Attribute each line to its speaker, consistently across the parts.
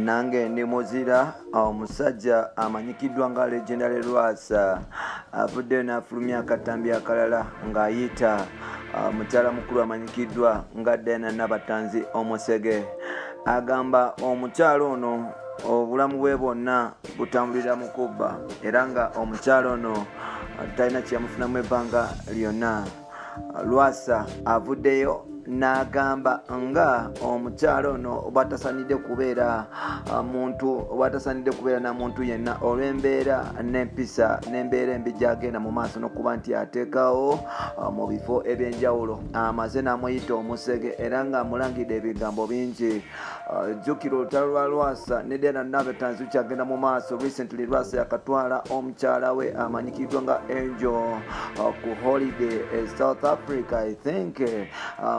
Speaker 1: Nange ndi muzira. Omusajja amanyikiddwa nga Legendary Lwasa avuddeyo n'afulumya akatambi akalala ng'ayita mukyala mukulu amanyikiddwa nga Diana Nabatanzi omusege. Agamba omukyala ono obulamu bwe bwonna butambulira mu kubba, era nga omukyala ono talina kyeyamufunamu ebbanga lyonna. Lwasa avuddeyo n'agamba nga omukyala ono bw'atasaanidde kubeera muntu, bw'atasaanidde kubeera na muntu yenna olw'embeera n'empisa n'embeera embi gy'agenda mu maaso n'okuba nti ateekawo mu bifo eby'enjawulo. Amaze n'amuyita omusege era ng'amulangidde ebigambo bingi. Jjukira olutalo lwa Lwasa ne Diana Nabatanzi lukyagenda mu maaso. Recently Lwasa yakatwala omukyala we amanyikiddwa nga Angel ku holiday e South Africa, I think,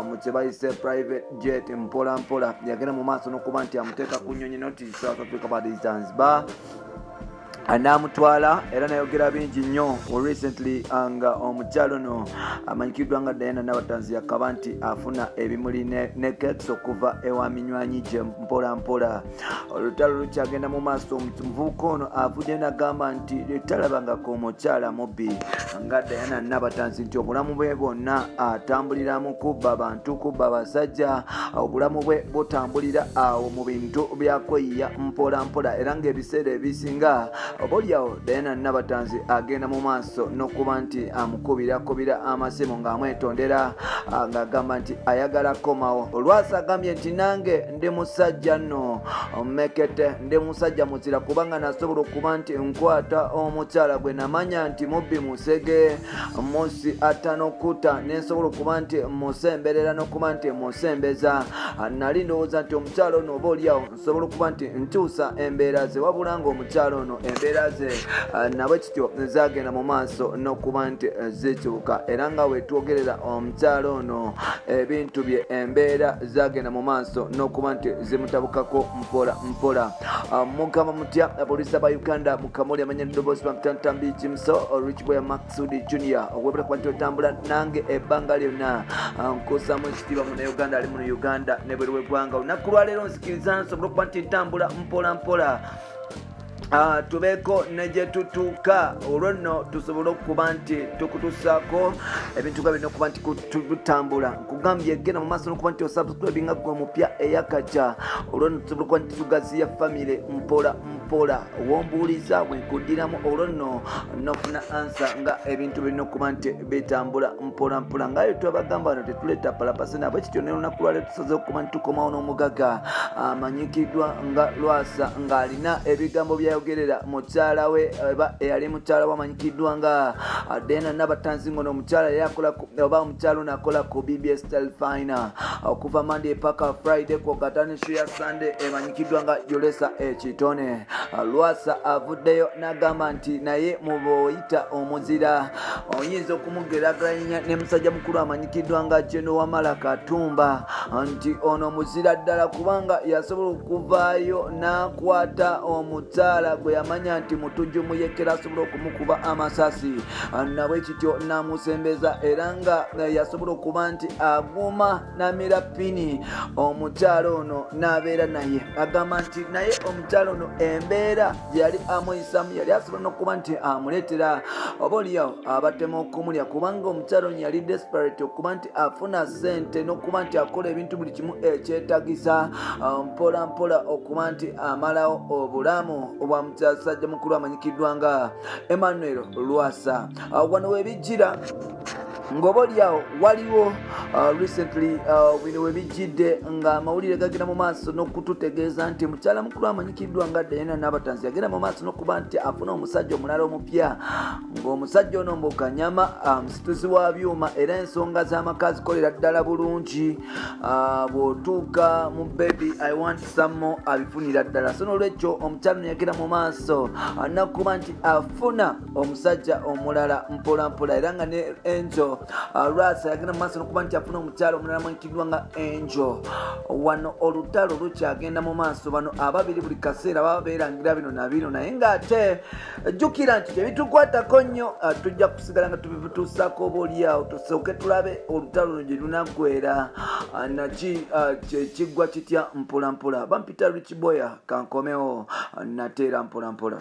Speaker 1: mu kye bayise private jet. Mpola mpola yagenda mu maaso n'okuba nti amuteeka ku nnyonyi, not South Africa but Zanzibar, n'amutwala era nayogera bingi nnyo. Recently nga omukyala ono amanyikiddwa nga Diana Nabatanzi yakaba nti afuna ebimuli ne cakes okuva ewa minywanyi gye. Mpola mpola olutalo lukyagenda mu maaso. Omuvubuka ono avuddeyo n'agamba nti talabangako omukyala mubbi nga Diana Nabatanzi, nti obulamu bwe bwonna atambulira mu kubba bantu, kubba basajja, obulamu bwe butambulira awo mu bintu byakweyiya mpola mpola, era ng'ebiseera ebisinga obaoliawo Diana Nabatanzi agenda mu maaso n'okuba nti amukubirakubira amasimu ng'amwetondera, ng'agamba nti ayagala komawo. Lwasa agambye nti nange ndi musajja nno mmekete, ndi musajja muzira, kubanga nasobola okuba nti nkwata omukyala gwe namanya nti mubbi, musege, musi atanokuta, nensobola okuba nti musemberera n'okuba nti musembeza. Nali ndowooza nti omukyala ono oba oliawo nsobola okuba nti nkyusa embeera ze, wabula nga omukyala ono embeera ze nabwe kityo zagenda mu maaso n'okuba nti zikyuka, era nga wetwogerera omukyala ono ebintu bye embeera zagenda mu maaso n'okuba nti zimutabukako mpola mpola. Mugamba mutya apoliisi aba Uganda? Mukamuli amanya ddoboozi bamtantambi Jimso Rich Boy Maxud Junior, owebula kuba nti otambula nange ebbanga lyonna. Nkusaamu ekitiibwa Munnauganda ali muno Uganda ne bweru w'eggwanga. Olunaku lwaleero nzikiriza nsobola okuba nti ntambula mpola mpola, tubeeko ne gye tutuuka, olwo nno tusobole okuba nti tukutusaako ebintu nga birina okuba nti tutambula. Nkugambye genda mu maaso n'okuba nti osubscribinga gwe omupya eyakaca, olwo nno tusobole okuba nti tugaziya famire mpola mpola. Wombuuliza bwenkuddiramu, olwo nno nofuna answer nga ebintu birina okuba nti bitambula mpola mpola. Nga yo twabagamba wano tetuleeta palapase, nabwe kityo ne lunaku lwaleero tusaze okuba nti tukomawo n'omugaga amanyikiddwa nga Lwasa, ng'alina ebigambo byayogerera mukyala we oba eyali mukyala we amanyikiddwa nga Diana Nabatanzi, ngono omukyala yali akola oba omukyala ono akola ku BBS Telefina okuva Monday paka Friday, kwogata ne show ya Sunday emanyikiddwa nga Yolesa Ekitone. Lwasa avuddeyo n'agamba nti naye muboyita omuzira oyinza okumugeraageranya ne musajja mukulu amanyikiddwa nga General Wamala Katumba, nti ono muzira ddala kubanga yasobola okuvaayo n'akwata omukyala gwe yamanya nti mutujju muyekera, asobola okumukuba amasasi, nabwe kityo n'amusembeza, era nga yasobola okuba nti aguma n'amira pini omukyala ono n'abeera naye. Agamba nti naye omukyala ono embeera gye yali amuyisamu yali asobola n'okuba nti amuleetera oba oliawo abatema okumulya, kubanga omukyala ono yali desperate okuba nti afuna ssente n'okuba nti akola ebintu buli kimu ekyetagisa mpola mpola okuba nti amalawo obulamu obwa musajja mukulu amanyikiddwa nga Emmanuel Lwasa. Wano webijjira ng'oba oliawo waliwo recently bino webijjidde ng'amawulire gagenda mu maaso n'okututegeeza nti mukyala mukulu amanyikiddwa nga Diana Nabatanzi yagenda mu maaso n'okuba nti afuna omusajja omulala omupya, ng'omusajja ono mbukanyama musituzi wa byuma, era ensonga z'amaka zikolera ddala bulungi. Bw'otuuka mu "Baby, I want some more," abifunira ddala. So n'olwekyo omukyala ono yagenda mu maaso nakuba nti afuna omusajja omulala mpola mpola, era nga ne Angel maaso. Lwasa yagenda mu maaso n'okuba nti afuna omukyala omulala amanyikiddwa nga Angel. Wano olutalo lukyagenda mu maaso, bano ababiri buli kaseera baba beerangira bino na bino, naye ng'ate jjukira nti tebitukwatako nnyo, tujja kusigala nga tubituusaako oba oliawo tusooke tulabe olutalo luno gye lunaggwera, naki kyekiggwa kitya mpolampola. Bampita Rich Boya, kankomewo nateera mpolampola.